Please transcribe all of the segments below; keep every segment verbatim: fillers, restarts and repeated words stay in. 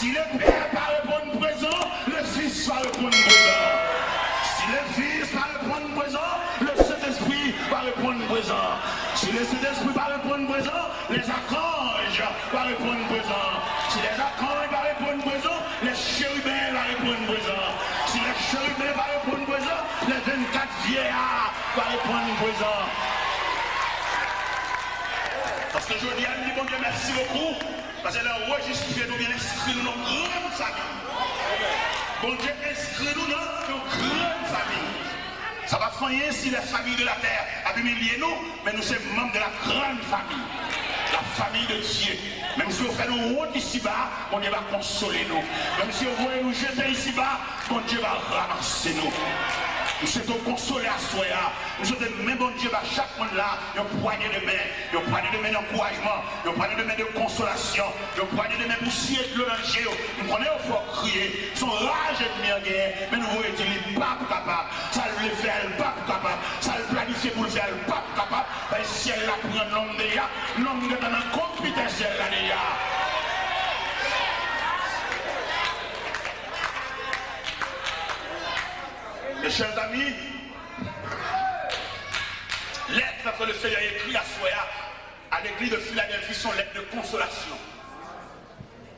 Si le Père pa reponn prezan, le Fils va reponn prezan. Si le Fils pa reponn prezan, le Saint-Esprit va reponn prezan. Si le Saint-Esprit pa reponn prezan, les archanges va reponn prezan. Si les archanges pa reponn prezan, les chérubins va reponn prezan. Si les chérubins pa reponn prezan, les vennkat vyèya va reponn prezan. Paske jodi a, m di Bondye mèsi bokou, paske l anrejistre nou, l enskri nou nan yon grann fanmi. Bondye enskri nou nan yon grann fanmi. Sa pa fè anyen si la famille de la terre ap imilye nou, men nou se manm de la grande famille, la famille de Dieu. Menm si yo fè nou wont isiba, Bondye va konsole nou. Menm si yo voye nou jete isiba, Bondye va ranmase nou. M swete w konsole aswè a. M swete men Bondye ba chak moun la yon pwanye de men, yon pwanye de men dankourajman, yon pwanye de men de konsolasyon, yon pwanye de men pou siye dlo nan je yo. M konnen yo fè w kriye. Se yon raj ènmi an genyen, men nou voye di li p ap kapab. Sa l vle fè a, l p ap kapab. Sa l planifye pou l fè a, l p ap kapab. Bay syèl la pran nonm deja, nonm gentan nan konpitè syèl la deja. Mes chers amis, lettre que le Seigneur écrit aswè a à l'église de Philadelphie, se yon lèt de konsolasyon.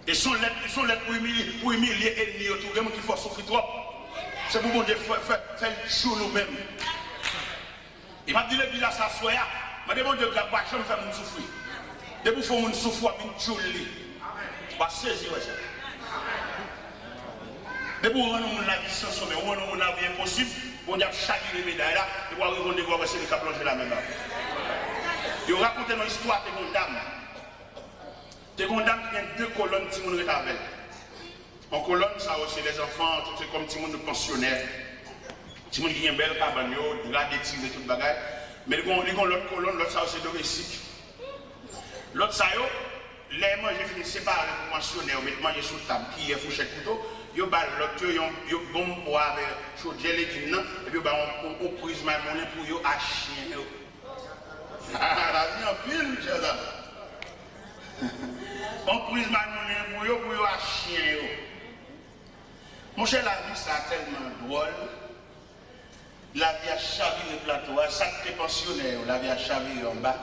E se yon lèt, se yon lèt pou imilye, pou imilye ènmi yo tou. Gen moun ki fè w soufri twòp. Se pou Bondye fè, fè, fè l tchoul ou menm. E m ap di legliz la sa aswè a, mande Bondye gras pa janm fè moun soufri. Depi w fè yon moun soufri, w ap vin tchoul li. W ap sezi wè sa. Depi w rann yon moun lavi san somen, ou rann yon moun lavi enposib, Bondye ap chavire meday la, epi w a rive yon nivo, w a wè se li k ap lonje lanmen ba ou. Yo rakonte nou istwa, te gen yon dam. Te gen yon dam ki gen de kolòn timoun ret avè l. Yon kolòn, sa yo se les enfants, tout se kòm timoun de pansyonè. Timoun ki gen bèl kabann yo, dra detire, tout bagay. Men li gen, li gen lòt kolòn, lòt sa yo se domestik. Lòt sa yo, lè manje fini separe pou pansyonè yo, met manje sou tab, kiyè, fouchèt, kouto, yo ba lòt yo yon, yon bon pwa avè chodyè legim nan, epi yo ba yon, yon, yon priz maymonnen pou yo ak chen yo. Lavi anpil, chè zam. Yon priz maymonnen pou yo, pou yo ak chen yo. Monchè, lavi sa tèlman dwòl. Lavi a chavire plato a, sa k te pansyonè yo, lavi a chavire anba.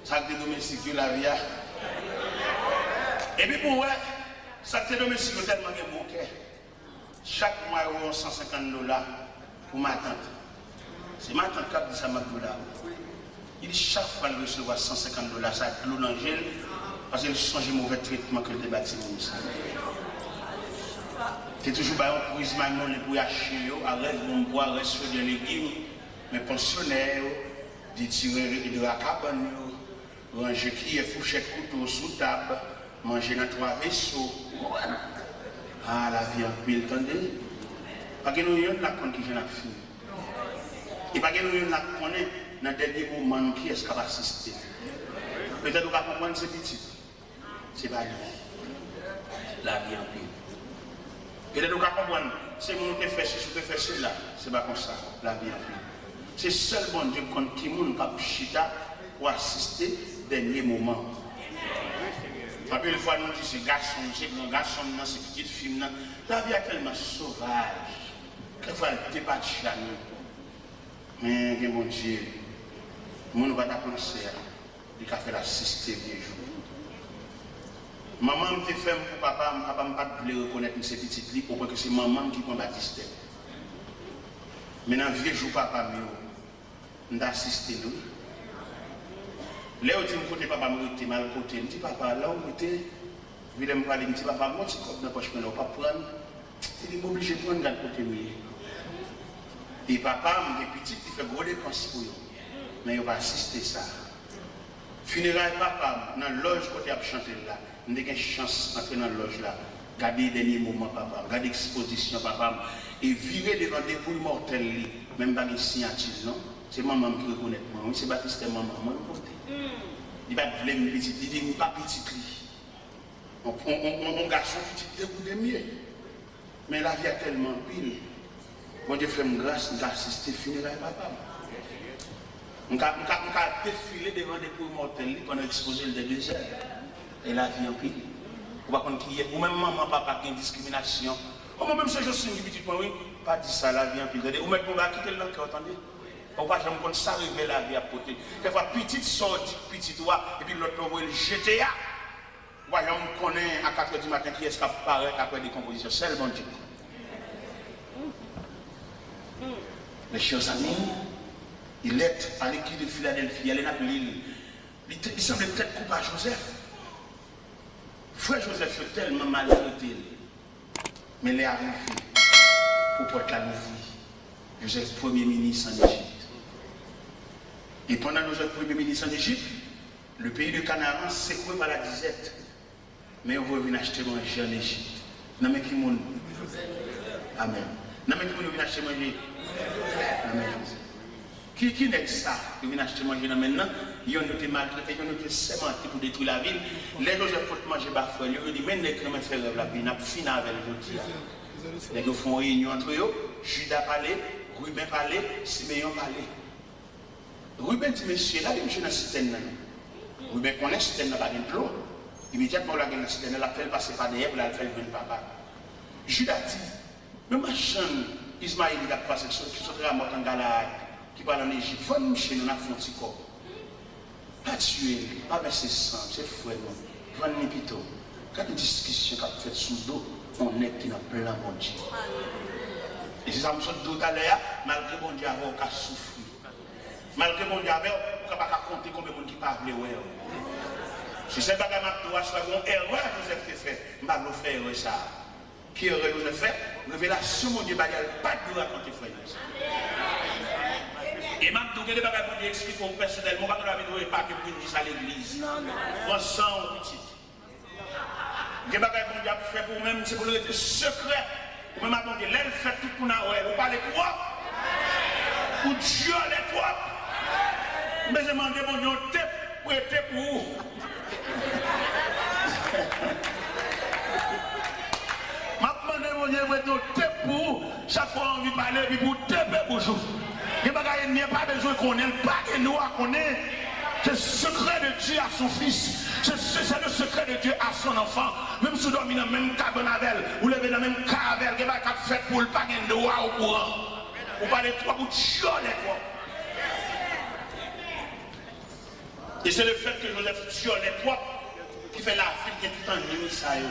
Sa k te domestik yo, lavi a. Epi pou w wè, sa k te domestik yo tèlman gen bon kè. Chak mwa, yo voye yon san senkant dola pou matant. Se matant k ap di sa m ap di w la. Li di chak fwa l resevwa san senkant dola sa, dlo nan je l, paske l sonje movè tretman ke l te ba timoun sa. Te toujou bay yon priz maymonnen pou y a chen yo, a rès bonbwa, rès chodyè legim, men pansyonè yo, detire dra kabann yo, ranje kiyè, fouchèt, kouto sou tab, manje nan twa veso. Ou konprann? Ah, lavi anpil, tande. Pa gen nou yonn la k konn kijan l ap fini. E pa gen nou yonn la k konnen nan dènye moman nou kiyès k ap asiste. Petèt ou ka konprann se pitit. Se pa li. Lavi anpil. Petèt ou ka konprann, se moun ou te fè sesi, ou te fè sela. Se pa konsa. Lavi anpil. Se sèl Bondye k konn ki moun k ap chita pou asiste dènye moman. Anpil fwa nou di se gason m, se gran gason m nan, se pitit fi m nan. Lavi a tèlman sovaj. Kèk fwa l depatcha nou. Men gen Bondye, moun ou pa ta panse a, li ka fè l asiste vye jou. Manman m te fè m pou papa m, papa m pa t vle rekonèt m se pitit li, opwen ke se manman m ki pran batistè. Men nan vye jou papa m yo, m t asiste l wi. Lè yo di m kote papa m rete, m al kote l, m di, "Papa, la w rete?" Epi lè m prale, m di, "Papa, m gon ti kòb nan pòch mwen la, ou p ap pran l?" Li di, "M oblije pran l, gad kote m ye." E papa m gen pitit, li fè gwo depans pou yo. Men yo pa asiste sa. Fineray papa m, nan lòj kote y ap chante l la, m te gen chans antre nan lòj la, gade dènye moman papa m, gade ekspozisyon papa m, e vire devan depouy mòtèl li, men m pa gen siyati l non. Se manman m ki rekonèt mwen, wi, se batistè manman mwen, wi, pote. Li pa t vle m pitit, li di m pa pitit li. On, on, on, on, on gason pitit de kou de mye. Men lavi a tèlman anpil. Bondye fè m gras, m ka asiste fineray papa m. M ka, m ka, m ka defile devan depouy mòtèl li pandan ekspoze l dè dezè. E lavi anpil. Ou pa konn kiyès. Ou menm manman, papa gen diskriminasyon. O mwen menm se Jocelyn ki pitit mwen wi. Pa di sa, lavi anpil tande. Ou mèt gon bagay kite l nan kè w tande. Ou pa janm konn sa revè lavi ap pote. Kèfwa pitit sa w di pitit ou a, epi lòt la w voye l jete a. Ou pa janm konnen a katrè di maten kiyès k ap parèt apre dekonpozisyon. Sèl Bondye. Mes chers amis, il est à l'église de Philadelphie, ale n ap li l. Li te- li sanble tèt koupa Joseph. Frè Joseph yo tèlman maltrete l. Men lè a rive pou pòt la louvri, Joseph premye minis an Ejip. E pandan Joseph premye minis an Ejip, le pays de Canaan secoué par la disette. Men yo voye vin achte manje an Ejip. Nan men ki moun? Amèn. Nan men ki moun yo vin achte manje? Nan men Joseph. Ki, ki nèg sa yo vin achte manje nan men l nan? Yonn yo te maltrete, yonn yo te sèmante pou detwi lavi l. Lè Joseph pot manje ba frè l yo, yo di, men nèg ki renmen fè rèv la, vin, n ap fin avè l jodi a. Nèg yo fè yon reyinyon antre yo, Jida pale, Riben pale, Simeyon pale. Riben di, mesye, lage misye nan sitèn nan non. Riben konnen sitèn nan pa gen dlo. Imedyatman yo lage l nan sitèn nan, l ap fè l pase pa dèyè pou l al fè l jwenn papa l. Jida di, men machann Izmayelit k ap pase, ki sot, ki sot Ramòt an Galaad, ki pral an Ejip, vann misye non, n ap fè yon ti kòb. Pa tiye l, pa vèse san, se frè nou. Vann li pito. Gad diskisyon k ap fèt sou do yon nèg ki nan plan Bondye. E se sa m sot di w talè a, malgre Bondye avè w, w ka soufri. Malgre Bondye avè w, ou ka pa ka konte konbyen moun ki pa vle wè w. Se sèl bagay m ap di w aswè, gon erè Joseph te fè, m pa vle w fè erè sa a. Ki erè Joseph fè? Revelasyon Bondye ba li a, l pa t dwe rakonte frè yo sa. E m ap di w, gen de bagay Bondye eksplike w pèsonèlman, ou pa gen dwa vin voye pakèt pou vin di sa legliz. Pran san w, pitit. Gen bagay Bondye ap fè pou ou menm, se pou l rete sekrè. Ou menm ak Bondye, lè l fèt, tout moun a wè l. Ou pale twòp. Ou dyòlè twòp. M bezwen mande Bondye yon tep pou rete pou ou. M ap mande Bondye prete yon tep pou ou. Chak fwa w anvi pale, epi pou w tepe bouch ou. Gen bagay ènmi an pa bezwen konnen, l pa gen dwa konnen. C'est le secret de Dieu à son fils. C'est, c'est, c'est le secret de Dieu à son enfant. Menm si w dòmi nan menm kabann avè l, ou leve nan menm kay avè l, gen bagay k ap fèt pou w, l pa gen dwa okouran. Ou pale twòp, ou dyòlè twòp. E se lefètke Joseph dyòlè twòp ki fè lavi l gen tout annwi sa yo.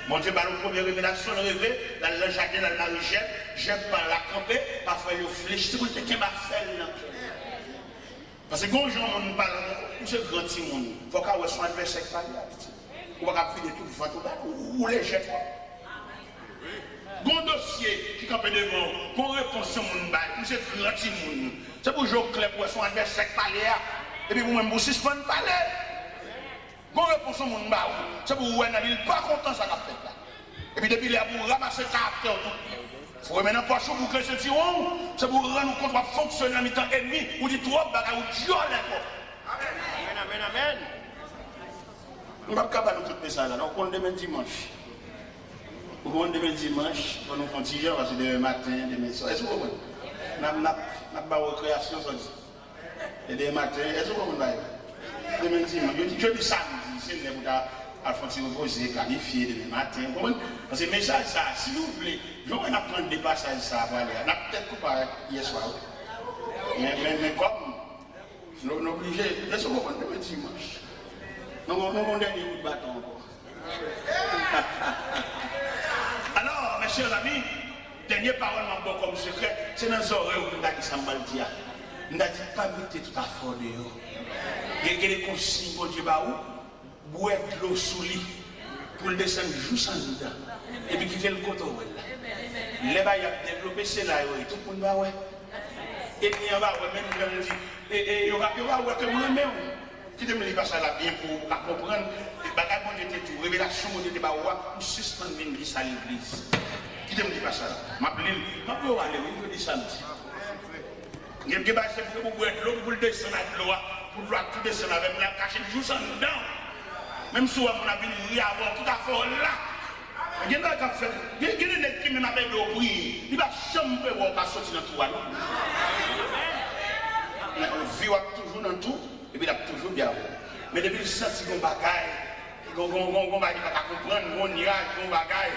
Bondye ba l yon premye revelasyon, l reve, l al nan jaden, l al mare jèb, jèb pa la kanpe, pa fè yo flechi, se pou l te kenbe afè l nan kè l. Paske gon jan moun pale, ou se gran timoun, fò w ka wè se yon advèsè k pale a, pitit. Ou pa ka ap vide tout vant ou ba l, ou, ou lejè twòp. Gon dosye ki kanpe devan w, gon repons yon moun bay, ou se gran timoun. Se pou je w klè pou w wè se yon advèsè k pale a. Epi pou mwen, pou w sispann pale. Gon repons yon moun ba ou, se pou w wè nan li, l pa kontan sa k ap fèt la. Epi depi lè a pou w ranmase karaktè w tou. Foure men nan pòch ou, boukle sentiwon w, se pou w rann ou kont w ap fonksyone nan mitan ènmi, ou di twòp bagay, ou dyòlè twòp. Amèn, amèn, amèn. M p ap ka ba nou tout mesaj la, non, ou konn demen dimanch. Ou konn demen dimanch, fò nou fè yon ti jan, paske demen maten, demen swa, èske w konprann? N ap, n ap, n ap ba w rekreyasyon, sa w di. E demen maten, èske w konprann bagay la? Demen dimanch, jodi, jodi samdi, se lè pou ta al fè yon ti repoze, planifye demen maten, w konprann? Paske mesaj sa, si nou vle, jan w wè n ap pran de pasaj sa a prale a, n ap tèt koupa yè swa, wi. Men, men, men kòm Nou, nou oblije. Èske w konprann demen dimanch? Nou, nou gon dènye kout baton ankò. Alò, mes chers amis, dènye pawòl m ap ba w kòm sekrè, se nan zòrèy ou pou m ta di sa m pral di a. M ta di, pa mete tout afè w deyò. Gen, gen de konsiy Bondye ba ou, bwè dlo sou li, pou l desann jous anndan, epi kite l kote w wè l la. Lè bagay ap devlope, se la yo ye, tout moun va wè. Ènmi an va wè, menm jan l di, e, e, yo va, yo va wè ke m renmen w. Kite m li pasaj la byen pou ou ka konprann. Bagay Bondye te di w, revelasyon Bondye te ba ou a, ou sispann vin di sa legliz. Kite m li pasaj la. M ap li l, m ap wè w ale, wi, jodi samdi. Gen, gen bagay se pou, pou bwè dlo, pou l desann ak dlo a, pou dlo a tou desann avè l, pou l al kache l jous anndan w. Menm si w wè moun ap vin ri avè w, tout afè w la. Gen bagay k ap fèt, gen, gen de nèg ki menm ap ede w priye, li pa janm vle wè w pa soti nan twou a, non. Men vi w ap toujou nan twou, epi l ap toujou byen avè w. Men depi l santi gon bagay, Gon, gon, gon, gon bagay li pa ka konprann, gon nyaj, gon bagay.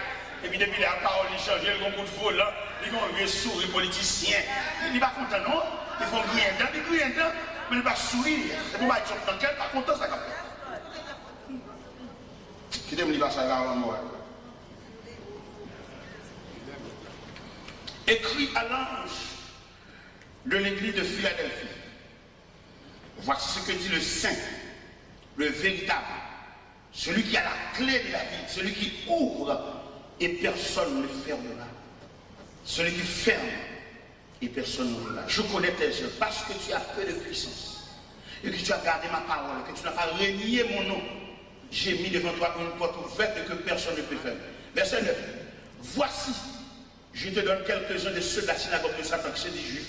Epi depi lè a, pawòl li chanje, l gon kout volan, li gon vye souri politisyen. Li, li pa kontan non. Li fè yon griyen dan, li griyen dan, men li pa souri. Se pou bay Trump nan kè, li pa kontan sa k ap fèt. Kite m li pasaj la avan m wè. Écrit à l'ange de l'église de Philadelphie. Voici ce que dit le saint, le véritable, celui qui a la clé de la ville, celui qui ouvre et personne ne fermera, celui qui ferme et personne n'ouvrira. Je connais tes œuvres, parce que tu as peu de puissance, et que tu as gardé ma parole, et que tu n'as pas renié mon nom. J'ai mis devant toi une porte ouverte et que personne ne peut fermer. Verset neuf. Voici, je te donne quelques-uns de ceux de la synagogue de Satan, qui se dit juif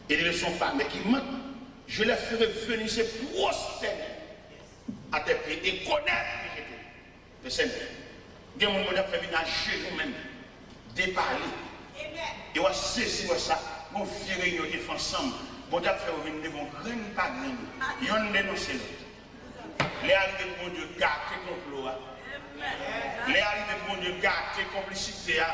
et ne le sont pas, mais qui mentent. Je les ferai venir se prosterner à tes pieds et connaître que je t'aime. Verset neuf. Gen moun Bondye ap fè vin ajenou menm, depale. E w ap sezi wè sa. Gon vye reyinyon yo te fè ansanm. Bondye ap fè yo vin devan w grenn pa grenn. Yonn denonse lòt. Lè a rive pou Bondye gate konplo a. Lè a rive pou Bondye gate konplisite a.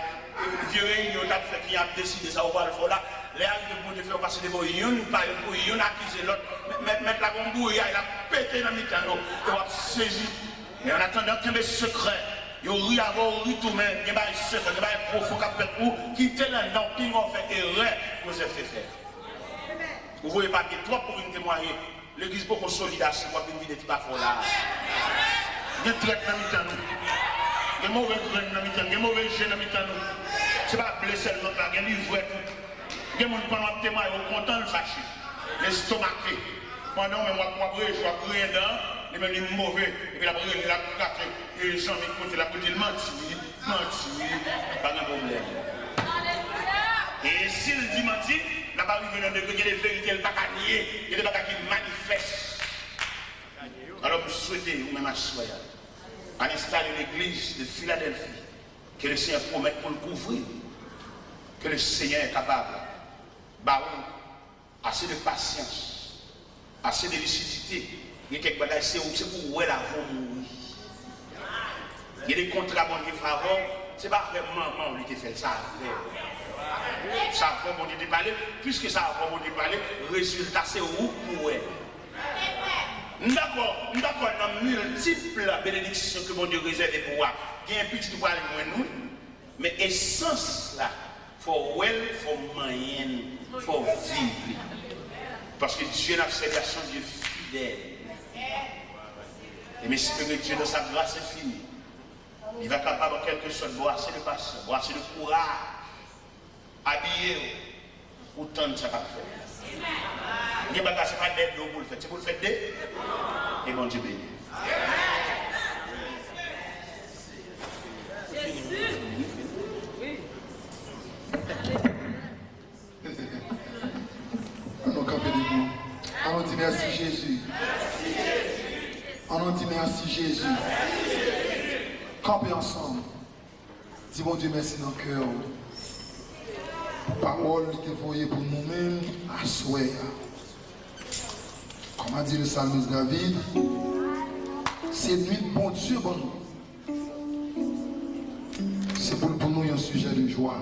Vye reyinyon yo t ap fè ki ap deside sa yo pral fè w la. Lè a rive pou Bondye fè yo pase devan w yonn pa yonn pou yonn akize lòt. Mèt, mèt, mèt la gon bouyay l ap pete nan mitan yo. E w ap sezi. Men an atandan, kenbe sekrè. Yo ri avè w, ri tou, men gen bagay sekrè, gen bagay pwofon k ap fèt pou ou. Kite l anndan w, pinga w fè erè Jozèf te fè. Ou voye papye twòp pou vin temwaye. Legliz poko solid ase pou w ap vin vide ti pafè w la. Gen trèt nan mitan nou. Gen move grenn nan mitan nou. Gen move je nan mitan nou. Se pa ble sèlman k la, gen livrè tou. Gen moun pandan w ap temwaye, ou kontan, l fache, l estomake. Pandan w menm w ap, w ap rejwi, w ap griyen dan, li menm li move, epi l ap rele, l ap krache, e zanmi k kote l ap di l manti, manti, pa gen pwoblèm. E si l di manti, l ap arive nan degre, gen de verite l pa ka nye, gen de bagay ki manifès. Alò, m swete ou menm aswè a, al enstale legliz de Filadèlfi, ke le Senyè pwomèt pou l kouvri w, ke le Senyè kapab ba ou ase de pasyans, ase de lisidite. Gen kèk bagay, se ou, se pou w wè l avan w mouri. Gen de kontra Bondye fè avè w, se pa avèk manman w li te fè l, se avè w. Se avè w Bondye te pale, piske se avè w Bondye pale, rezilta se ou k pou wè. M dakò, m dakò nan miltip benediksyon ke Bondye rezève pou ou a. Gen pitit ou pral jwenn, wi. Men esans la, fò w wè l, fò w manyen l, fò w viv li. Paske Dye n ap sèvi a se yon Dye fidèl. E m espere Dye nan sa gras enfini, li va kapab an kèlke sòt ba w ase de pasyans, ba w ase de kouraj, abiye w, ou tann sa k ap fèt. Gen bagay se pa dèyè do w pou l fèt, se pou l fèt de, e Bondye beni. An nou kanpe debou. An nou di mèsi Jezi. An nou di mèsi Jezi. Kanpe ansanm. Di Bondye mèsi nan kè w pou pawòl li te voye pou nou menm aswè a. Kòm a di le salmis David, se nwit Bondye ban nou. Se pou l pou nou yon sijè de jwa.